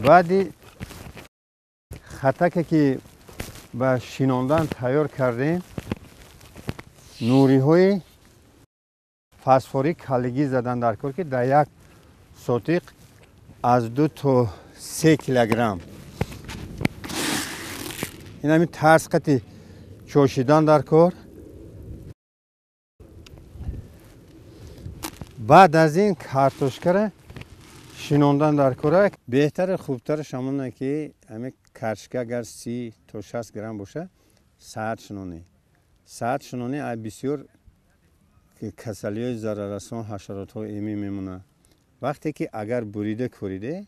Баъди хатаке ки ба шинондан тайёр кардем, нуриҳои фосфорӣ калигӣ задан дар кор, ки дар як сотиқ аз 2 то 3 килограмм. Ин ҳамин тарз қати чошидан дар кор. Баъд аз ин картошкара шинондан дар кор. Беҳтаре хубтараш ҳамона ки ҳамин картошка агар 30 то 60 грамм боша, саат шинонӣ. Саат шинонӣ ай бисёр касалиҳои зараррасон, ҳашаротҳо эмин мемонад. Вақте ки агар бурида кориде,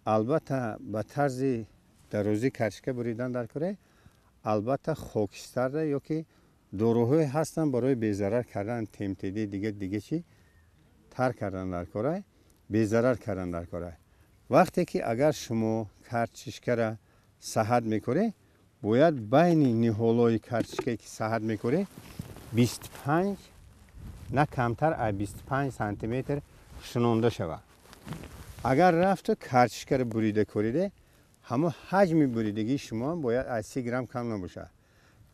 албатта ба тарзи дарозӣ картошка буридан дар коре, албатта хокистарра ё ки доруҳое ҳастанд барои безарар кардан темтеди дига чӣ тар кардан дар кора, безарар кардан дар кора. Вақте ки агар шумо картошкара саҳат мекоред, бояд байни ниҳолҳои картошкае ки саҳат мекоред 25 на камтар аз 25 сантиметр шинонда шавад. Агар рафту картошкаро бурида кориде, ҳамон ҳаҷми буридагии шумо бояд аз 30 грамм кам набошад.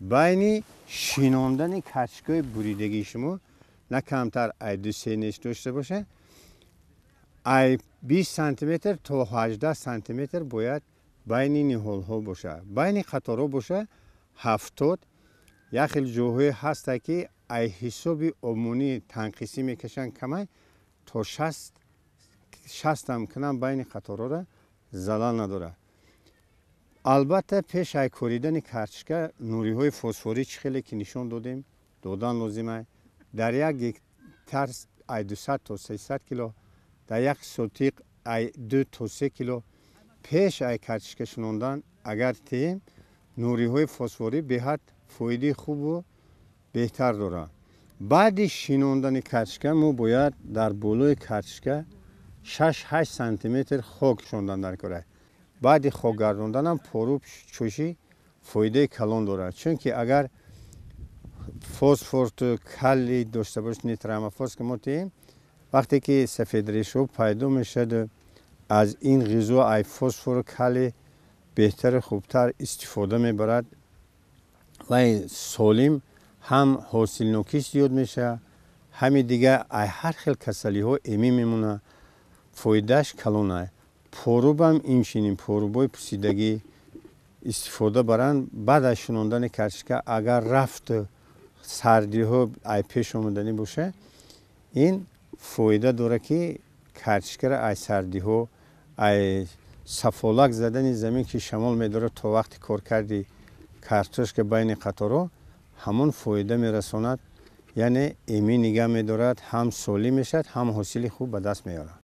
Байни шинондани картошкаи буридагии шумо на камтар аз 2-3 неш дошта бошад, ай 20 сантиметр то 18 сантиметр бояд байни ниҳолҳо бошад. Байни қаторҳо бошад 70. Як хел ҷоҳое ҳаста ки ай ҳисоби обмонии танқисӣ мекашанд камай то 60 ам кунам байни қаторҳоро залал надорад. Албатта пеш ай коридани картошка нуриҳои фосфорӣ чӣ хеле ки нишон додем додан лозим ай. Дар як гектар ай 200 то 300 кило, дар як сотиқ ай 2 то 3 кило. Пеш ай картошка шинондан агар тиҳем, нуриҳои фосфорӣ беҳад фоидаи хубу беҳтар дорад. Баъди шинондани картошка мо бояд дар болои картошка 6-8 сантиметр хок шондан дар кора. Баъди хок гардонданам пору чӯшӣ фоидаи калон дорад, чунки агар фосфорту калий дошта бошад, нитрамофос ки мо тиҳем, вақте ки сафедрешҳо пайдо мешавад, аз ин ғизо ай фосфору калий беҳтару хубтар истифода мебарад ва солим ҳам ҳосилнокӣ зиёд мешавад, ҳами дигар ай ҳар хел касалиҳо эмин мемонад, фоидааш калон ай. Порубам инчунин порубои пусидагӣ истифода баранд. Баъд аз шинондани картошка агар рафту сардиҳо ай пеш омаданӣ бошад, ин фоида дорад ки картошкаро ай сардиҳо, ай сафолак задани замин ки шамол медорад то вақти коркарди картошка байни қаторҳо, ҳамон фоида мерасонад, яъне эмин нигаҳ медорад, ҳам солим мешавад, ҳам ҳосили хуб ба даст меорад.